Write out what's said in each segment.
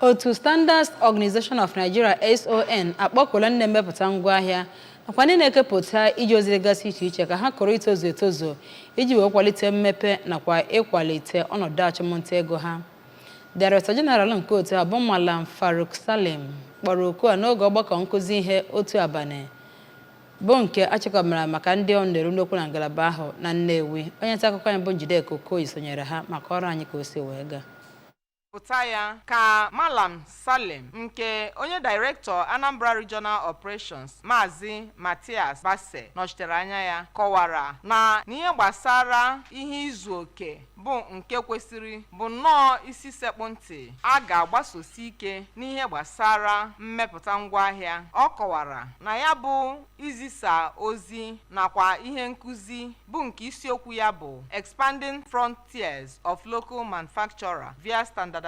Otu Standards Organization of Nigeria, SON, akpọkuola ndị na-emepụta ngwaahịa nakwa ndị na-ekepụta ije ozi dịgasị iche iche ka ha kọrọ itozu etozu iji wee kwalite mmepe nakwa ịkwalite ọnọdụ achụmnta ego ha. Director General nke otu a bụ Malam Faruk Salim kpọrọ oku a n'oge ọgbakọ nkụzi ihe otu abalị bụ nke achịkọbara maka ndị ọ na-eru n'okwu na ngalaba ahụ na Nnewi. Onye nta akụkọ anyị bụ Njideka Okoye sonyere ha maka ọrụ anyị ka o si wee gaa. Pụta ya ka Malam Salim nke onye Director Anambra Regional Operations, Maazị Matias Basse, nọchitere anya ya kọwara na n'ihe gbasara ihe izu oke bụ nke kwesịrị bụ nnọọ isi sekpụ ntị a ga-agbasosi ike n'ihe gbasara mmepụta ngwaahịa. Ọ kọwara na ya bụ izisa ozi nakwa ihe nkụzi bụ nke isiokwu ya bụ "Expanding Frontiers of Local Manufacturer via Standardization"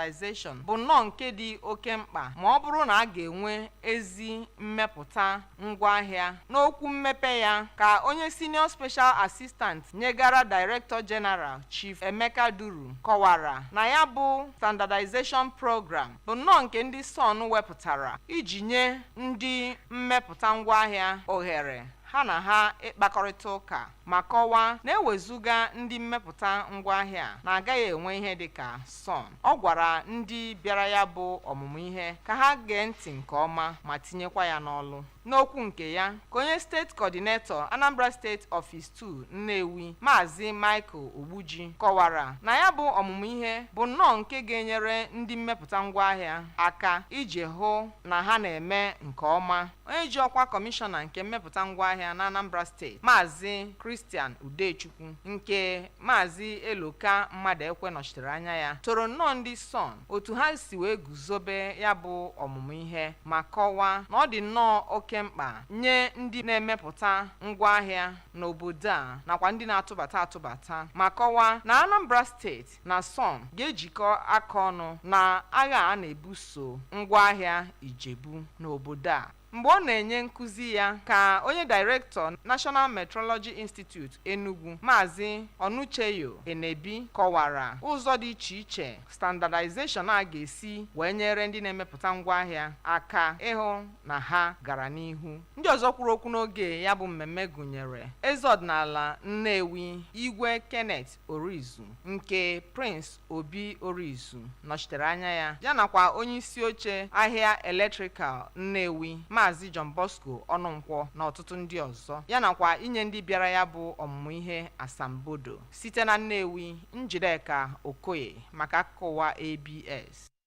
bụ nnọọ nke dị oke mkpa ma ọ bụrụ na a ga-enwe ezi mmepụta ngwaahịa. N'okwu mmepe ya ka onye Senior Special Assistant nyegara Director General, Chief Emeka Duru, kọwara na ya bụ standardization program bụ nnọọ nke ndị SON wepụtara iji nye ndị mmepụta ngwaahịa ohere ha na ha ịkpakọrịta ụka, ma kọwaa na ewezụga ndị mmepụta ngwaahịa na agaghị enwe ihe dịka SON. Ọ gwara ndị bịara ya bụ ọmụmụ ihe ka ha gee ntị nke ọma ma tinyekwa ya n'ọlụ. N'okwu nke ya ka onye State Coordinator, Anambra State Office 2, Nnewi, Maazị Michael Ogbuji, kọwara na ya bụ ọmụmụ ihe bụ nnọọ nke ga-enyere ndị mmepụta ngwaahịa aka iji hụ na ha na-eme nke ọma. Onye ji ọkwa kọmishọna nke mmepụta ngwaahịa na Anambra Steeti, Maazị Christian Udechukwu, nke Maazị Eloka Mmadụekwe nọchitere anya ya, toro nnọọ ndị SON otu ha si wee guzobe ya bụ ọmụmụ ihe, ma kọwaa na ọ dị nnọọ oke mkpa nye ndị na-emepụta ngwaahịa n'obodo a nakwa ndị na-atụbata atụbata, ma kọwaa na Anambra Steeti na SON ga-ejikọ aka ọnụ na agha a na-ebuso ngwaahịa Ijebu n'obodo a. Mgbe ọ na-enye nkụzi ya ka onye Director, National Metrology Institute, Enugu, Maazị Onucheyo Enebi, kọwara ụzọ dị iche iche standardization a ga-esi wee nyere ndị na-emepụta ngwaahịa aka ịhụ na ha gara n'ihu. Ndị ọzọ kwuru okwu n'oge ya bụ mmemme gụnyere eze ọdịnala Nnewi, Igwe Kenneth Orizu, nke Prince Obi Orizu nọchitere anya ya, ya nakwa onye isi oche ahịa Electrical Nnewi, Maazị John Bosco Ọnụnkwọ, na ọtụtụ ndị ọzọ, ya nakwa inye ndị bịara ya bụ ọmụmụ ihe asambodo. Site na Nnewi, Njideka Okoye maka akụkọ ụwa ABS.